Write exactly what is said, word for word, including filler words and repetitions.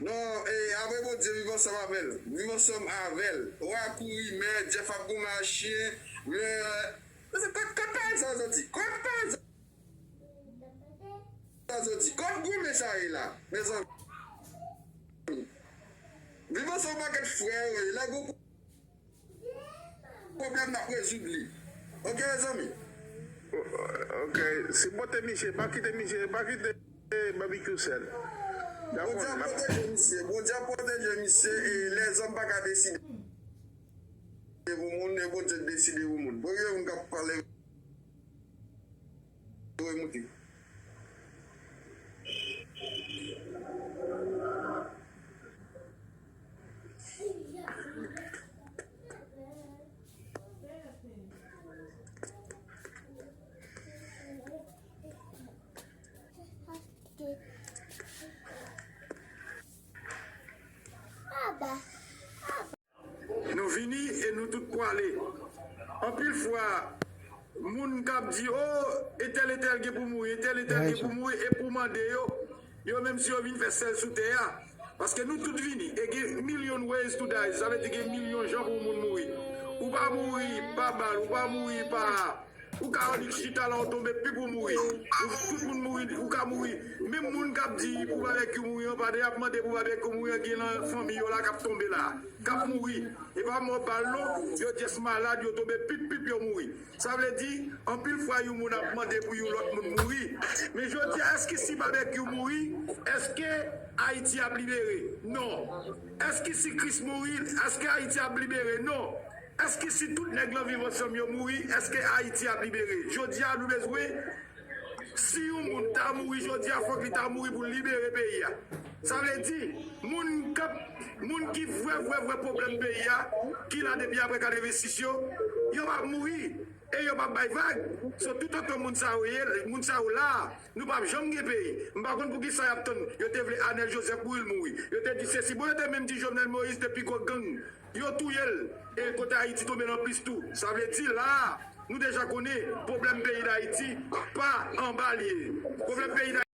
Non, e, apre Bondye, viv ansanm avè l. Viv ansanm avè l. Wa kouri, men Jeff ap goumen ak chen. Men, men se kot, kot pawòl sa yo soti? Kot pawòl sa yo soti? Kot goumen sa ye la? Mezanmi. Viv ansanm pakèt frè yo ye. Lè gon pwoblèm, n ap rezoud li. Oke, mezanmi? Ok, sipote misye, pa kite misye, pa kite Barbecue sèl. Bondye ap pwoteje misye. Bondye ap pwoteje misye. E lèzòm pa ka deside pou moun, e Bondye k deside pou moun. Premye moun k ap pale, remoute. Nou vini e nou tout pwale. Anpil fwa, moun k ap di, o, entèl, entèl gen pou mouri, entèl, entèl gen pou mouri, e pou mande yo, yo menm si yo vin fè sèl sou tè a. Paske nou tout vini, e gen million ways to die, sa vle di gen milyon jan pou moun mouri. Ou pa mouri pa bal, ou pa mouri pa Ou ka annik chita la, ou tonbe pip ou mouri. Ou, tout moun mouri, ou ka mouri. Menm moun k ap di pou babekyou mouri an, pandan y ap mande pou babekyou mouri an, gen nan fanmi yo la k ap tonbe la, k ap mouri. E pa mò bal non, yo just malad, yo tonbe pip pip, yo mouri. Sa vle di, anpil fwa yon moun ap mande pou yon lòt moun mouri. Men jodi a, èske si babekyou mouri, èske Ayiti ap libere? Non. Èske si Kris mouri, èske Ayiti ap libere? Non. Èske si tout nèg lan viv ansanm yo mouri, èske Ayiti ap libere? Jodi a, nou bezwen, si yon moun ta mouri jodi a, fòk li ta mouri pou l libere peyi a. Sa vle di, moun k ap, moun ki vre, vre, vre pwoblèm peyi a, ki la depi apre katrevensis yo, yo p ap mouri e yo p ap bay vag. So, toutotan moun sa yo ye, moun sa yo la, nou p ap janm gen peyi. M pa konn poukisa y ap tann. Yo te vle Anèl Jozèf mouri, l mouri. Yo te di sesi. Bon, yo te menm di Jovenel Moïse te pi gwo gang. Yo touye l. E kote Ayiti tonbe nan plis tou. Sa vle di la, nou deja konnen pwoblèm peyi Dayiti pa anba l ye. Pwoblèm peyi Dayiti